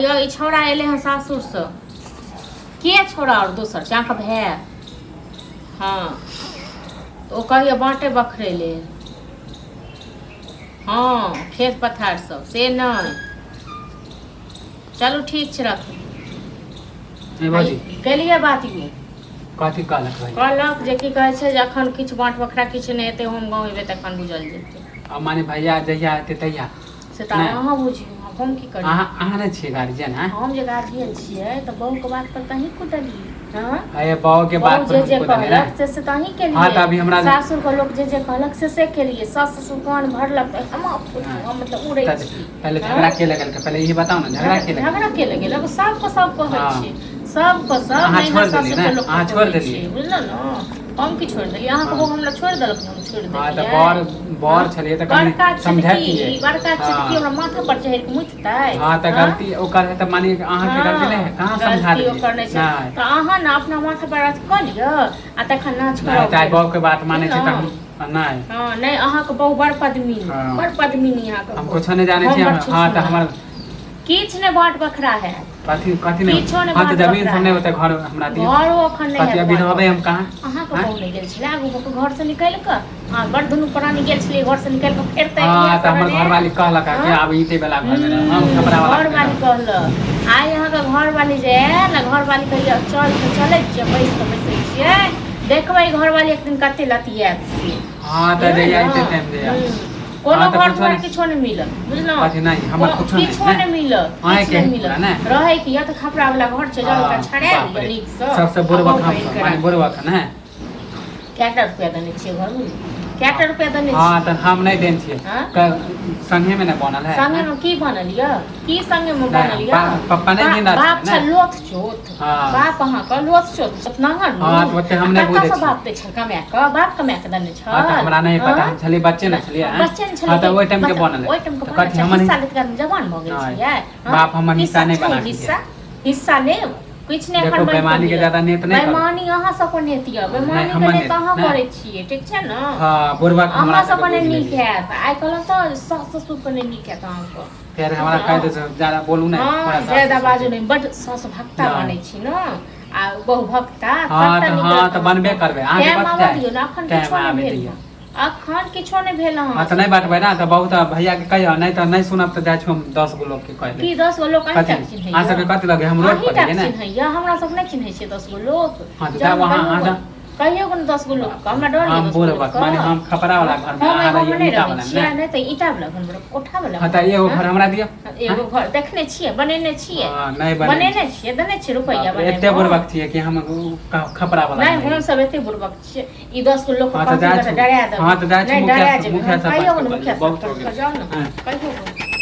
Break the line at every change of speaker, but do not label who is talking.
यौ ई छौड़ा एलै हँ सासुरसँ। के छौड़ा आओर दोसर छै अहाँके भाय? हँ, तऽ ओ कहैए बाँटै बखरै लेल। हँ, खेत पथार सब से नहि। चलू ठीक छै, रखू।
ए भौजी।
केलियै बात यौ।
कथी कहलक भाई?
कहलक जे की कहै छै जे अखन किछु बाँट बखरा किछु नहि हेतै, हम गाँव एबै तखन बुझल जेतै।
आ माने भैया जहिया एतै तहिया?
से तऽ
नहि।
अहाँ बुझियौ, आब हम की करी।
अहाँ अहाँ नहि छियै गार्जियन? आँय?
हम जे गार्जियन छियै तऽ बहूके बात पर तऽ अहीं कुदलियै। हँ,
अरे बहू के बात
बहू
पर
जे
हम
जे
कुदलियै
कहलक
ने।
से से तऽ अहीं
हाँ,
केलियै।
तऽ अभी हमरा
सासुरके लोक जे जे कहलक से से केलियै। सास ससुर कान भरलक तऽ हम
हाँ।
मतलब उड़ै
तऽ
छी।
पहिले
हँ,
झगड़ा के लगेलकै, पहिले ई बताउ ने, झगड़ा के
झगड़ा
लगेलकै?
के लगेलक? सबके सब कहै
हाँ
छै, सबके सब
अहाँ
नैहर
छोड़ि देलियै
सासुरके
ने?
लोकके
अहाँ छोड़ि
कहै
देलियै?
छै, बुझलहुँ ने? हम की छोड़ि देलियै? अहाँके
हाँ
बहू हमरा छोड़ि देलक, हम छोड़ि
हाँ, तऽ
देलियै?
बर बर
हँ,
छलियै तऽ कनि
बड़का छै तऽ
समझैतियै।
की बड़का छै तऽ की
हाँ
हमरा माथा पर चढ़ि कऽ मुततै?
हाँ, तऽ
हँ
गलती ओकर है तऽ मानिए अहाँके गलती नहि है?
हँ,
कहाँ समझा
गलती
देलियै?
ओकर नहि छै।
नहि
तऽ अहाँ ने अपना माथा पर अथी कऽ लिअ आ तखन नाच
नहि,
कराउ
तऽ आइ
फेर,
बहूके बात मानै छी तऽ
बुझलहुँ?
हम नहि।
हँ, नहि, अहाँके बहु बड़ पद्मिनी,
हाँ
बड़ पद्मिनी अहाँके
हम
बहु।
कुछो नहि जानै
हम
छी।
बड़
हाँ, तऽ
छुछुनर।
हमर
किछु नहि बाँट बखरा हैत।
कथी कथी नहि?
किछो नहि
हाँ, तऽ
बाँट
जमीन
बखरा
सब नहि
हैत।
होतै? घर हमरा दियौ।
घरो अखन नहि
कथी
हैत
अभी
बाँट
रहबै
बखरा।
हम कहाँ?
अहाँके
आँय?
बहु नहि गेल छलै आगू भऽ कऽ घरसँ निकालि कऽ? हँ, बड़ दुनू प्राणी गेल छलियै घरसँ निकालि कऽ, फेर तऽ
हाँ,
इएह
तऽ
सब
हमर
ने।
घरवाली कहलक कि
हँ
आब ईटे वाला घर मे रह, हम खपरा वाला घर मे
घरवाली
रहब।
कहलक। आइ अहाँके घरवाली जे आयल ने, घरवाली कहैया चल तऽ चलै छियै, बैस कऽ बैसै छियै, देखबै घरवाली एक दिन कते लतियात से।
हाँ, तऽ
बुझलियै
जहिया
ने?
एते टाइम जहिया।
कोनो
हाँ, तऽ
घर
कुछो
दुआर
नहि।
किछो नहि मिलत, बुझलहुँ?
कथी नहि? हमर कुछो नहि?
किछो
नहि
नहि मिलत,
अहें
किछु
के
नहि
है पूरा
मिलत।
ने।
रहै के यऽ तऽ खपरा वाला घर छै, जाउ ओकरा
हाँ
छड़ा
बाप
लिअ
रे,
नीकसँ
सबसे
आ
बुड़बक
बहु
हम
आनि
सब
कऽ
माने
राखू।
बुड़बक ने।
कएटा रुपया देने छियै घरमे? कएटा रुपया देने
हाँ,
छियै?
तऽ हम नहि देने छियै।
हँ,
संगे मे ने बनल है?
संगे मे की बनल यऽ? की संगे मे
नहि
बनल यऽ?
पप्पा नहि जिंदा
बाप
छलै ने।
छल लोथ चोथ।
हाँ
बाप अहाँके लोथ चोथ नहर।
हाँ, तऽ ओते
आ
हम नहि बुझै
कतऽसँ
छियै।
बाप दै छल कमा कऽ? बाप कमा कऽ देने
हाँ, तऽ
छल?
हमरा नहि पता,
हँ,
हम छलियै बच्चे ने छलियै। आँय?
बच्चे ने
हाँ,
छलियै
तऽ
कि
ओहि टाइम के
मतलब
बनल है।
ओहि टाइम के
तऽ
बनल
कथी
छै?
हमर
हिस्सा लैत काल जवान भऽ गेल
नहि
छलियै? हँ,
बाप हमर हिस्सा
हिस्सा
नहि
छै?
बना के
हिस्सा
गेल।
हिस्सा लेब? किछु नहि
देखो,
एखन बनि कऽ
बेईमानी के
मिलत।
ज्यादा नेत नहि करू।
बेईमानी अहाँ सबके नेत यऽ।
नहि,
बेईमानी के
हमर
नेत
नेत
अहाँ
नहि।
करै छियै, ठीक छै ने?
हाँ, बुड़बक हमरा
अहाँ
सबके
सबके नहि
बुझि
नीक
लेलियै।
हैत। आइ कहलहुँ तऽ सास ससुरके नहि नीक हैत अहाँके,
फेर हमरा कहि
बुझलहुँ?
दै छै ज्यादा बोलू नहि
हँ,
थोड़ा सास
ज्यादा
ससुर
बाजू
के।
नहि। बड्ड सास भक्ता
नहि
बनै छी ने आ बहु भक्ता।
हाँ
कतऽ
तऽ हाँ
निकलत
तऽ बनबे
अहाँके?
करबै। अहाँके
टाइम
कथी
आबऽ
चाही?
दियौ ने, एखन
टाइम
किछो नहि
आबे
भेल
दियौ।
हँ, एखन किछो नहि भेल
हाँ,
अहाँ
तऽ नहि
सबके।
बाँटबै ने तऽ बहुत भैया के कहियो नहि तऽ नहि सुनब तऽ जाइ छी हम 10 गो लोक के कहि
की
देब।
10 गो लोक अहीं
कथी
टाके
अहाँ
चिन्हैया?
सबके कथी लगे, हम रोड
अहीं
पर रहियै
टाके
ने?
चिन्हैया? हमरा सब नहि चिन्है छियै 10 गो लोक?
हाँ, तऽ
जाउ
जाउ
ने
अहाँ
कहियौ
अहाँ
गो
जाउ।
कहियौ गो ने 10 गो लोकके,
बाप रे,
हमरा डर यऽ
हम
10 गो
बुड़बक
लोकके?
माने हम खपरा वाला
हँ,
घर मे,
हम
अहाँ
एहि गाँवमे
रहियै
नहि
ईंटा
रहै
वाला मे
छियै
ने।
नहि तऽ ईंटा वाला घरमे रहब, कोठा वाला
हाँ, तऽ
घरमे?
एगो
हँ,
घर हमरा दिअ।
एगो
आँय?
घर देखने छियै? बनेने छियै?
हाँ, नहि बनेने
बनेने छियै? देने छियै रुपैआ
बाप रे, एते
बनेमे?
बुड़बक छियै कि हम खपरा वाला
नहि,
मे
हम
रहियै?
सब एते बुड़बक छियै? ई 10 गो लोकके
हाँ, तऽ
कहथिन
जाइ
तऽ
छी।
डरा
हाँ,
देबै।
तऽ जाइ छी
नहि
मुखिया
डरा जेबै
मुखिया
हम।
सरपंच
कहियौ
के
ने
कहि
मुखिया
बहुत हो
सरपंचके,
गेल।
जाउ ने
आँय?
कहियौ।